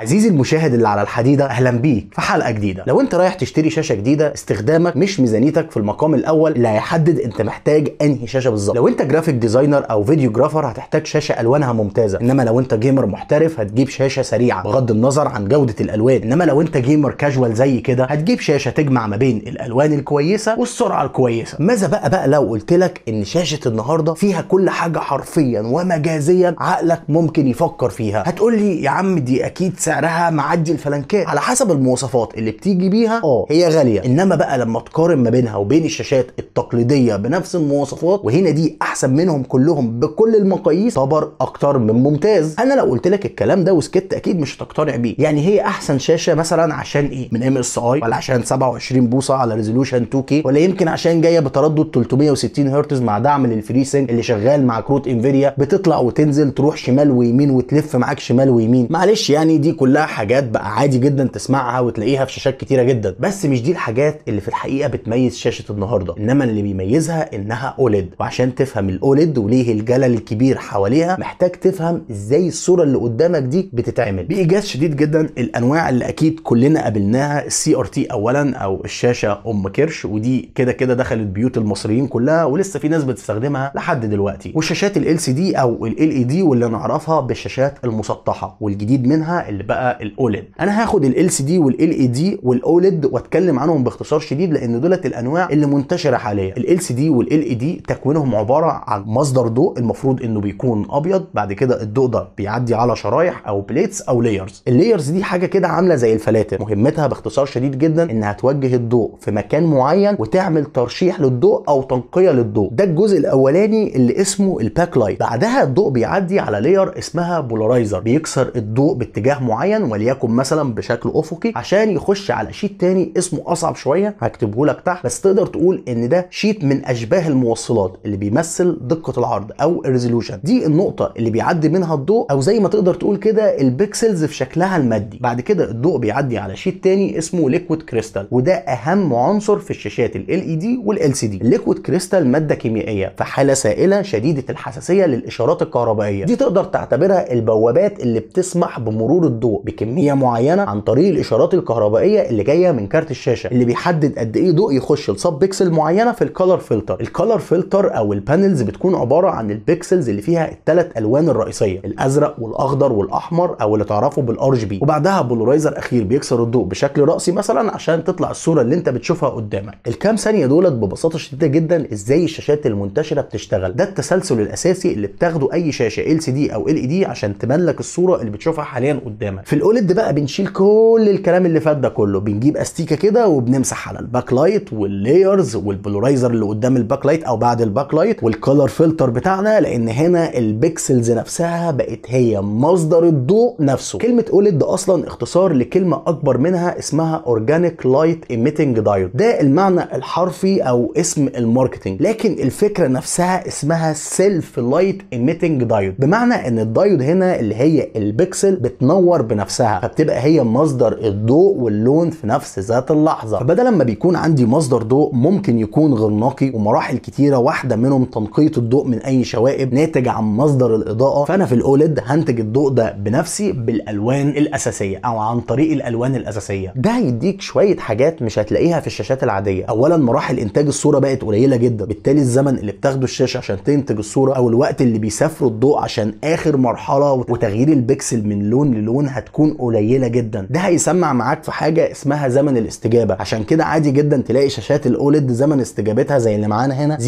عزيزي المشاهد اللي على الحديدة، اهلا بيك في حلقة جديدة. لو انت رايح تشتري شاشة جديدة، استخدامك مش ميزانيتك في المقام الاول اللي هيحدد انت محتاج انهي شاشة بالظبط. لو انت graphic designer او videographer هتحتاج شاشة الوانها ممتازة، انما لو انت gamer محترف هتجيب شاشة سريعة بغض النظر عن جوده الالوان، انما لو انت gamer casual زي كده هتجيب شاشة تجمع ما بين الالوان الكويسة والسرعة الكويسة. ماذا بقى لو قلت لك ان شاشة النهارده فيها كل حاجة حرفيا ومجازيا عقلك ممكن يفكر فيها؟ هتقول لي يا عم دي اكيد سعرها معدي الفلنكات. على حسب المواصفات اللي بتيجي بيها هي غالية، انما بقى لما تقارن ما بينها وبين الشاشات التقليدية بنفس المواصفات، وهنا دي احسن منهم كلهم بكل المقاييس، تعتبر اكتر من ممتاز. انا لو قلت لك الكلام ده وسكت اكيد مش هتقتنع بيه. يعني هي احسن شاشة مثلا عشان ايه؟ من MSI، ولا عشان 27 بوصه على resolution 2K، ولا يمكن عشان جاية بتردد 360 هرتز مع دعم لل FreeSync اللي شغال مع كروت انفيديا، بتطلع وتنزل تروح شمال ويمين وتلف معاك شمال ويمين. معلش يعني دي كلها حاجات بقى عادي جدا تسمعها وتلاقيها في شاشات كتيرة جدا، بس مش دي الحاجات اللي في الحقيقة بتميز شاشة النهارده، انما اللي بيميزها انها OLED. وعشان تفهم ال OLED وليه الجلل الكبير حواليها محتاج تفهم ازاي الصورة اللي قدامك دي بتتعمل. بايجاز شديد جدا الانواع اللي اكيد كلنا قابلناها، ال CRT اولا، او الشاشة ام كرش، ودي كده كده دخلت بيوت المصريين كلها ولسه في ناس بتستخدمها لحد دلوقتي، والشاشات LCD او LED واللي نعرفها بالشاشات المسطحه، والجديد منها اللي بقى ال OLED. انا هاخد LCD وال LED وال OLED واتكلم عنهم باختصار شديد لان دولت الانواع اللي منتشرة حاليا. LCD وال LED تكوينهم عبارة عن مصدر ضوء المفروض انه بيكون ابيض، بعد كده الضوء ده بيعدي على شرايح او plates او layers. ال layers دي حاجة كده عامله زي الفلاتر، مهمتها باختصار شديد جدا انها توجه الضوء في مكان معين وتعمل ترشيح للضوء او تنقية للضوء. ده الجزء الاولاني اللي اسمه ال backlight. بعدها الضوء بيعدي على layer اسمها polarizer، بيكسر الضوء باتجاه معين وليكن مثلا بشكل افقي عشان يخش على sheet تاني اسمه اصعب شوية هكتبه لك تحت، بس تقدر تقول ان ده sheet من اشباه الموصلات اللي بيمثل دقه العرض او ال resolution. دي النقطة اللي بيعدي منها الضوء، او زي ما تقدر تقول كده ال pixels في شكلها المادي. بعد كده الضوء بيعدي على sheet تاني اسمه liquid crystal، وده اهم عنصر في الشاشات LED وال LCD. ال liquid crystal مادة كيميائية في حاله سائله شديدة الحساسية للاشارات الكهربائية، دي تقدر تعتبرها البوابات اللي بتسمح بمرور الضوء بكمية معينة عن طريق الاشارات الكهربائية اللي جاية من كارت الشاشة، اللي بيحدد قد ايه ضوء يخش ل sub pixel معينة في ال color filter. ال color filter او ال panels بتكون عبارة عن ال pixels اللي فيها الثلاث الوان الرئيسية، الازرق والاخضر والاحمر او اللي تعرفه بال RGB، وبعدها polarizer اخير بيكسر الضوء بشكل راسي مثلا عشان تطلع الصورة اللي انت بتشوفها قدامك. الكام ثانية دولت ببساطة شديدة جدا ازاي الشاشات المنتشرة بتشتغل. ده التسلسل الاساسي اللي بتاخده اي شاشة LCD او LED عشان تبان لك الصورة اللي بتشوفها حاليا قدامك. في ال OLED بقى بنشيل كل الكلام اللي فات ده كله، بنجيب استيكه كده وبنمسح على ال backlight وال layers وال polarizer اللي قدام ال backlight او بعد ال backlight وال color filter بتاعنا، لان هنا ال pixels نفسها بقت هي مصدر الضوء نفسه. كلمة OLED اصلا اختصار لكلمة اكبر منها اسمها organic light emitting diode، ده المعنى الحرفي او اسم ال marketing، لكن الفكرة نفسها اسمها self light emitting diode، بمعنى ان الدايود هنا اللي هي البكسل بتنور بنفسها، فبتبقى هي مصدر الضوء واللون في نفس ذات اللحظة. فبدل ما بيكون عندي مصدر ضوء ممكن يكون غير نقي ومراحل كتيرة، واحدة منهم تنقية الضوء من اي شوائب ناتج عن مصدر الاضاءة، فانا في ال OLED هنتج الضوء ده بنفسي بالالوان الاساسية او عن طريق الالوان الاساسية. ده هيديك شوية حاجات مش هتلاقيها في الشاشات العادية. اولا مراحل انتاج الصورة بقت قليله جدا، بالتالي الزمن اللي بتاخده الشاشة عشان تنتج الصورة او الوقت اللي بيسافروا الضوء عشان اخر مرحلة وتغيير البكسل من لون للون هتكون قليله جدا. ده هيسمع معاك في حاجة اسمها زمن الاستجابة، عشان كده عادي جدا تلاقي شاشات ال OLED زمن استجابتها زي اللي معانا هنا 0.03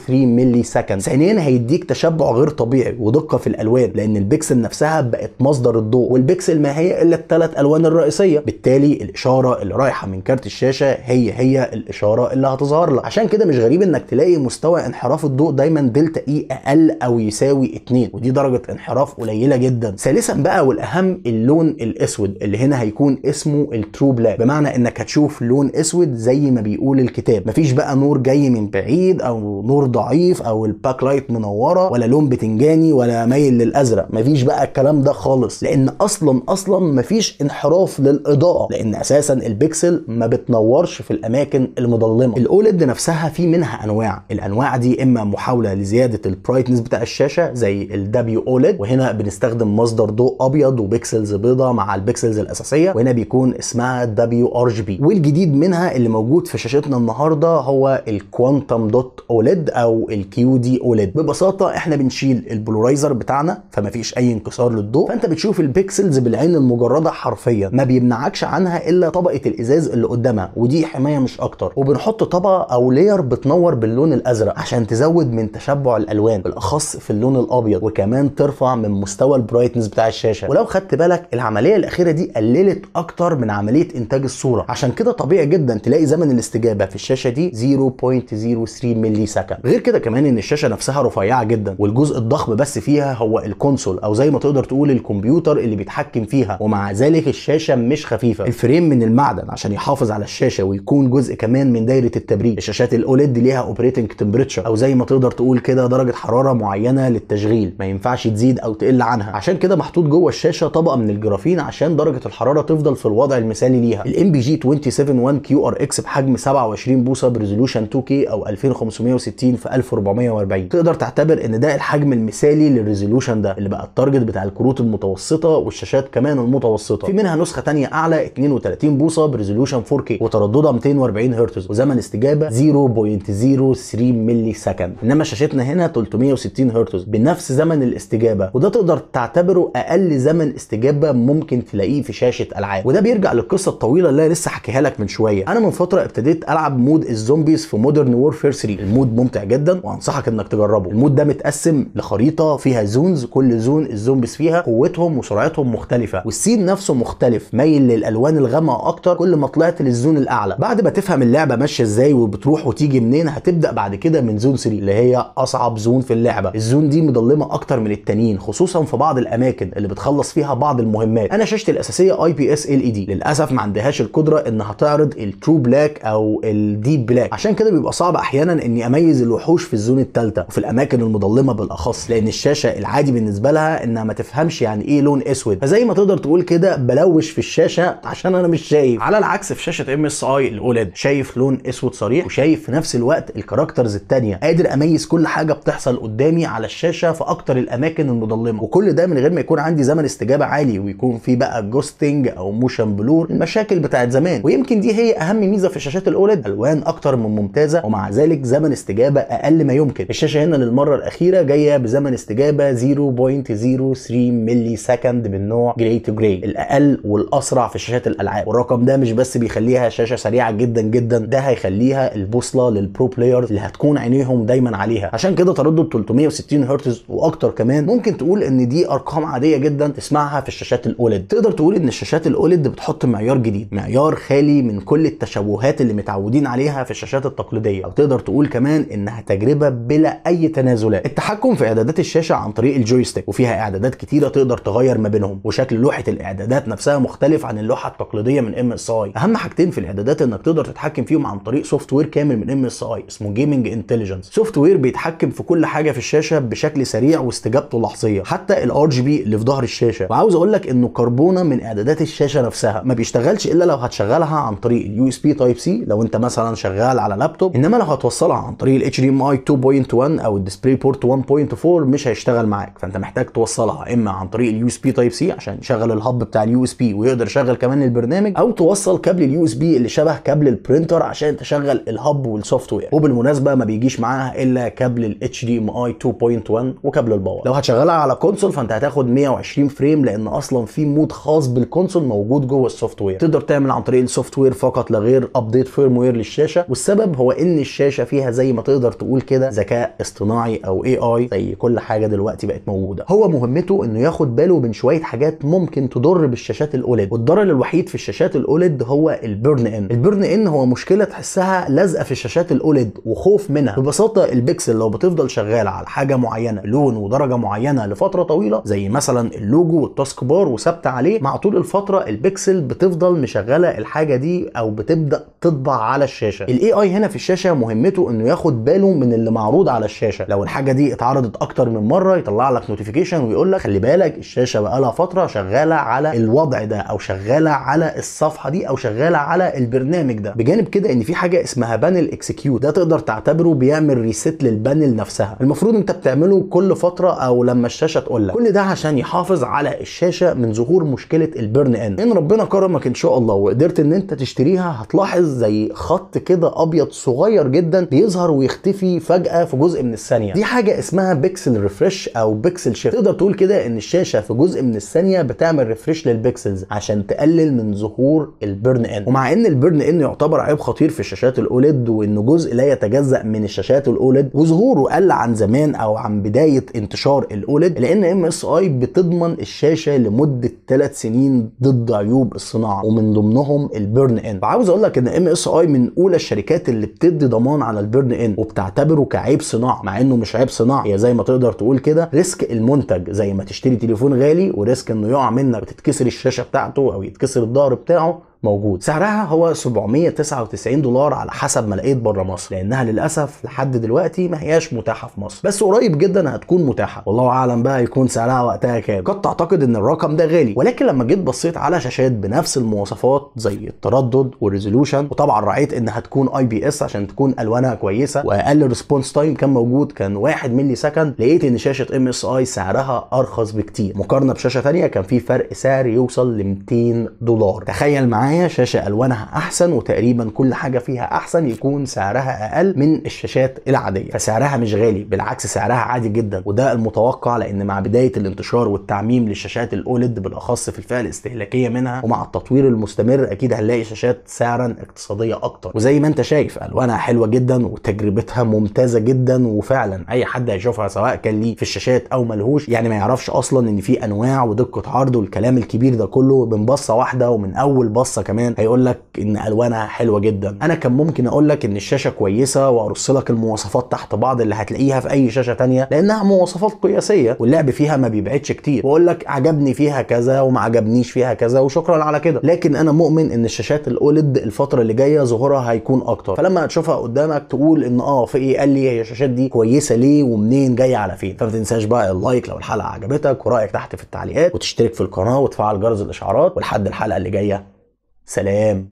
millisecond. ثانيا هيديك تشبع غير طبيعي ودقة في الالوان، لان البكسل نفسها بقت مصدر الضوء، والبكسل ما هي الا الثلاث الوان الرئيسية، بالتالي الاشارة اللي رايحة من كارت الشاشة هي الاشارة اللي هتظهر لك. عشان كده مش غريب انك تلاقي مستوى انحراف الضوء دايما delta E اقل او يساوي 2، ودي درجه انحراف قليله جدا. ثالثا بقى والاهم اللون الاسود اللي هنا هيكون اسمه ال true black، بمعنى انك هتشوف لون اسود زي ما بيقول الكتاب، مفيش بقى نور جاي من بعيد او نور ضعيف او ال backlight منورة ولا لون بتنجاني ولا مايل للازرق، مفيش بقى الكلام ده خالص، لان اصلا مفيش انحراف للاضاءة، لان اساسا البكسل ما بتنورش في الاماكن المظلمة. ال OLED نفسها في منها انواع، الانواع دي اما محاولة لزيادة ال brightness بتاع الشاشة زي ال WOLED، وهنا بنستخدم مصدر ضوء ابيض ابيض و pixels بيضاء مع ال pixels الاساسية، وهنا بيكون اسمها WRGB. والجديد منها اللي موجود في شاشتنا النهارده هو ال quantum dot OLED او ال QD OLED. ببساطة احنا بنشيل ال polarizer بتاعنا فما فيش اي انكسار للضوء، فانت بتشوف ال pixels بالعين المجردة حرفيا، ما بيمنعكش عنها الا طبقه الازاز اللي قدامها، ودي حماية مش اكتر. وبنحط طبقه او layer بتنور باللون الازرق عشان تزود من تشبع الالوان، بالاخص في اللون الابيض، وكمان ترفع من مستوى ال brightness بتاع الشاشة. ولو خدت بالك العملية الاخيرة دي قللت اكتر من عملية انتاج الصورة، عشان كده طبيعي جدا تلاقي زمن الاستجابة في الشاشة دي 0.03 millisecond. غير كده كمان ان الشاشة نفسها رفيعة جدا، والجزء الضخم بس فيها هو ال console او زي ما تقدر تقول الكمبيوتر اللي بيتحكم فيها، ومع ذلك الشاشة مش خفيفة. ال frame من المعدن عشان يحافظ على الشاشة ويكون جزء كمان من دايرة التبريد. الشاشات ال OLED ليها operating temperature او زي ما تقدر تقول كده درجه حرارة معينة للتشغيل، ما ينفعش تزيد او تقل عنها، عشان كده محطوط جوه الشاشة طبقه من الجرافين عشان درجه الحرارة تفضل في الوضع المثالي ليها. ال MPG 271 QRX بحجم 27 بوصه ب resolution 2K او 2560 في 1440، تقدر تعتبر ان ده الحجم المثالي لل resolution ده اللي بقى ال target بتاع الكروت المتوسطة والشاشات كمان المتوسطة. في منها نسخه ثانية اعلى 32 بوصه ب resolution 4K وترددها 240 هرتز وزمن استجابة 0.03 millisecond، انما شاشتنا هنا 360 هرتز بنفس زمن الاستجابة، وده تقدر تعتبره اقل زمن استجابة ممكن تلاقيه في شاشة العاب. وده بيرجع للقصة الطويلة اللي انا لسه حكيها لك من شوية. انا من فترة ابتديت العب mode ال zombies في Modern Warfare 3. ال mode ممتع جدا وانصحك انك تجربه. ال mode ده متقسم لخريطه فيها zones، كل zone ال zombies فيها قوتهم وسرعتهم مختلفة، وال scene نفسه مختلف مايل للالوان الغامقه اكتر كل ما طلعت لل zone الاعلى. بعد ما تفهم اللعبة ماشية ازاي وبتروح وتيجي منين، هتبدا بعد كده من zone 3 اللي هي اصعب zone في اللعبة. ال zone دي مضلمه اكتر من التانيين، خصوصا في بعض الاماكن اللي بتخلص فيها بعض المهمات. انا شاشتي الاساسية IPS LED، للاسف ما عندهاش القدرة انها تعرض ال true black او ال deep black، عشان كده بيبقى صعب احيانا اني اميز الوحوش في ال zone الثالثة وفي الاماكن المضلمه بالاخص، لان الشاشة العادي بالنسبة لها انها ما تفهمش يعني ايه لون اسود، فزي ما تقدر تقول كده بلوش في الشاشة عشان انا مش شايف. على العكس في شاشة MSI ال OLED شايف لون اسود صريح وشايف في نفس الوقت ال characters الثانية، قادر اميز كل حاجة بتحصل قدامي على الشاشة في اكتر الاماكن المضلمه، وكل ده من غير ما يكون عندي زمن استجابة عالي ويكون في بقى ghosting او motion blur، المشاكل بتاعت زمان. ويمكن دي هي اهم ميزة في شاشات ال OLED، الوان اكتر من ممتازة ومع ذلك زمن استجابة اقل ما يمكن. الشاشة هنا للمرة الاخيرة جاية بزمن استجابة 0.03 millisecond من نوع gray to gray، الاقل والاسرع في شاشات الالعاب. والرقم ده مش بس بيخليها شاشة سريعة جدا جدا، ده هيخليها البوصلة لل pro players اللي هتكون عينيهم دايما عليها. عشان كده تردد 360 هرتز واكتر كمان ممكن تقول ان دي ارقام عادية جدا تسمعها في الشاشات ال OLED. تقدر تقول ان الشاشات ال OLED بتحط معيار جديد، معيار خالي من كل التشوهات اللي متعودين عليها في الشاشات التقليدية، او تقدر تقول كمان انها تجربه بلا اي تنازلات. التحكم في اعدادات الشاشة عن طريق ال joystick، وفيها اعدادات كتيرة تقدر تغير ما بينهم، وشكل لوحة الاعدادات نفسها مختلف عن اللوحة التقليدية من MSI. اهم حاجتين في الاعدادات انك تقدر تتحكم فيهم عن طريق software كامل من MSI اسمه Gaming Intelligence، software بيتحكم في كل حاجة في الشاشة بشكل سريع واستجابته لحظيه، حتى ال RGB اللي في ظهر الشاشة. وعاوز اقول لك انه كربونه من اعدادات الشاشة نفسها، ما بيشتغلش الا لو هتشغلها عن طريق ال USB Type C لو انت مثلا شغال على لابتوب، انما لو هتوصلها عن طريق ال HDMI 2.1 او ال DisplayPort 1.4 مش هيشتغل معاك. فانت محتاج توصلها اما عن طريق ال USB Type C عشان يشغل ال hub بتاع ال USB ويقدر يشغل كمان البرنامج، او توصل كابل ال USB اللي شبه كابل ال printer عشان تشغل ال hub وال software. وبالمناسبة ما بيجيش معاها الا كابل ال HDMI 2.1 وكابل ال power. لو هتشغلها على console فانت هتاخد 120 frame، لان اصلا في mode خاص بال console موجود جوه ال software، تقدر تعمل عن طريق ال software فقط لا غير update firmware للشاشه. والسبب هو ان الشاشة فيها زي ما تقدر تقول كده ذكاء اصطناعي او AI زي كل حاجة دلوقتي بقت موجودة. هو مهمته انه ياخد باله من شوية حاجات ممكن تضر بالشاشات ال OLED، والضرر الوحيد في الشاشات ال OLED هو ال burn in. ال burn in هو مشكلة تحسها لازقه في الشاشات ال OLED وخوف منها. ببساطة البكسل لو بتفضل شغالة على حاجة معينة، لون ودرجة معينة لفترة طويلة، زي مثلا ال logo وال task bar وثابتة عليه مع طول الفترة، البكسل بتفضل مشغله الحاجة دي او بتبدا تطبع على الشاشة. ال AI هنا في الشاشة مهمته انه ياخد باله من اللي معروض على الشاشة، لو الحاجة دي اتعرضت اكتر من مرة يطلع لك notification ويقول لك خلي بالك الشاشة بقى لها فترة شغالة على الوضع ده، او شغالة على الصفحة دي، او شغالة على البرنامج ده. بجانب كده ان في حاجة اسمها panel execute، ده تقدر تعتبره بيعمل reset لل panel نفسها، المفروض انت بتعمله كل فترة او لما الشاشة تقول لك. كل ده عشان يحافظ تحافظ على الشاشة من ظهور مشكلة ال burn in. ان ربنا كرمك ان شاء الله وقدرت ان انت تشتريها، هتلاحظ زي خط كده ابيض صغير جدا بيظهر ويختفي فجاة في جزء من الثانية. دي حاجة اسمها pixel refresh او pixel shift. تقدر تقول كده ان الشاشة في جزء من الثانية بتعمل refresh لل pixels عشان تقلل من ظهور ال burn in. ومع ان ال burn in يعتبر عيب خطير في الشاشات ال OLED، وانه جزء لا يتجزأ من الشاشات ال OLED، وظهوره قل عن زمان او عن بداية انتشار ال OLED، لان MSI بتضمن الشاشة لمدة 3 سنين ضد عيوب الصناعة ومن ضمنهم ال burn in. فعاوز اقول لك ان MSI من اولى الشركات اللي بتدي ضمان على ال burn in وبتعتبره كعيب صناعة، مع انه مش عيب صناعة، هي زي ما تقدر تقول كده risk المنتج، زي ما تشتري تليفون غالي و risk انه يقع منك وتتكسر الشاشة بتاعته او يتكسر الظهر بتاعه موجود. سعرها هو 799 دولار على حسب ما لقيت بره مصر، لانها للاسف لحد دلوقتي ما هياش متاحة في مصر، بس قريب جدا هتكون متاحة، والله اعلم بقى يكون سعرها وقتها كام. قد تعتقد ان الرقم ده غالي، ولكن لما جيت بصيت على شاشات بنفس المواصفات زي التردد وال resolution، وطبعا راعيت ان هتكون IPS عشان تكون الوانها كويسة، واقل response time كان موجود كان 1 millisecond، لقيت ان شاشة MSI سعرها ارخص بكتير مقارنة بشاشة ثانية كان في فرق سعر يوصل ل 200 دولار. تخيل معايا شاشة ألوانها أحسن وتقريبا كل حاجة فيها أحسن يكون سعرها أقل من الشاشات العادية، فسعرها مش غالي، بالعكس سعرها عادي جدا، وده المتوقع لأن مع بداية الانتشار والتعميم للشاشات ال OLED بالأخص في الفئة الاستهلاكية منها، ومع التطوير المستمر أكيد هنلاقي شاشات سعرا اقتصادية أكتر. وزي ما أنت شايف ألوانها حلوة جدا وتجربتها ممتازة جدا، وفعلا أي حد هيشوفها سواء كان ليه في الشاشات أو ملهوش يعني ما يعرفش أصلا إن في أنواع ودقة عرض والكلام الكبير ده كله، من بصة واحدة ومن أول بصة كمان هيقول لك ان الوانها حلوة جدا. انا كان ممكن اقول لك ان الشاشة كويسة وارص لك المواصفات تحت بعض اللي هتلاقيها في اي شاشة تانية لانها مواصفات قياسية واللعب فيها ما بيبعدش كتير، واقول لك عجبني فيها كذا وما عجبنيش فيها كذا وشكرا على كده. لكن انا مؤمن ان الشاشات ال OLED الفترة اللي جاية ظهورها هيكون اكتر، فلما تشوفها قدامك تقول ان في ايه قال لي هي الشاشات دي كويسة ليه ومنين جاية على فين. فما تنساش بقى ال like لو الحلقة عجبتك، ورايك تحت في التعليقات، وتشترك في القناة وتفعل جرس الاشعارات، ولحد الحلقة اللي جاية سلام.